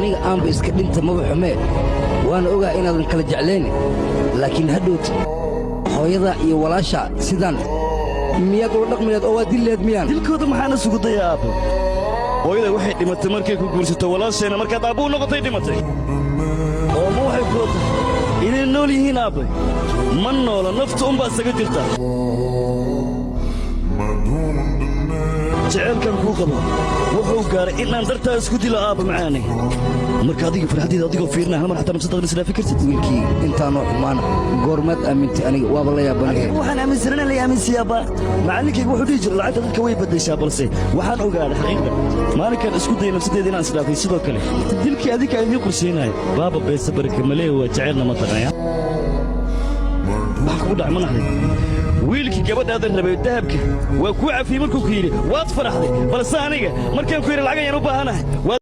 Aniga aanba iska dhinta, maba xumee. Waana ogaa inaadan kala jeclayni, laakiin hadhowt hooyada iyo walaasha sidaan miyaad ula dhaqmi laheed oo waa dil lehed miyaan? Dilkooda maxaana sugu daya, aabbo? Hooyada waxay dhimatay markay ku guursato. Walaashayna markaad aabbo u noqotay dhimatay. Oo ma waxay kula tahay inay nool yihiin, aabbe? Ma noola, nafta unbaa isaga jirta. Jaceylkan kuu qabo wuxuu gaaray inaan dartaa isku dilo, aabba macaane. Marka adiga farxaddeeda adigoo fiirinaya, hal mar xataa nafsadaada isdhaafi kartid? Wiilkii, intaanoo xumaana goormaad aamintay? Aniga waaba la yaabanaya. Waxaan aaminsanana la aaminsiyaaba. Macallinkayga wuxuu dhihi jiray, lacagta dadka way beddeshaa, balse waxaan ogaaday xaqiiqda maalinkaan isku dayay nafsaddeeda inaan isdhaafay. Sidoo kale dilkii adinka idiin qorsheynaya, baaba beesa barka malee waa jaceylna ma taqaaya. Maxaa kugu dhacay? Ma naxday? Wiilkii gabadhaada rabay dahabka waa kuu cafiyey markuu ku yidhi, waad faraxday, balse aniga markaan ku yidhi lacag ayaan u baahanahay, waad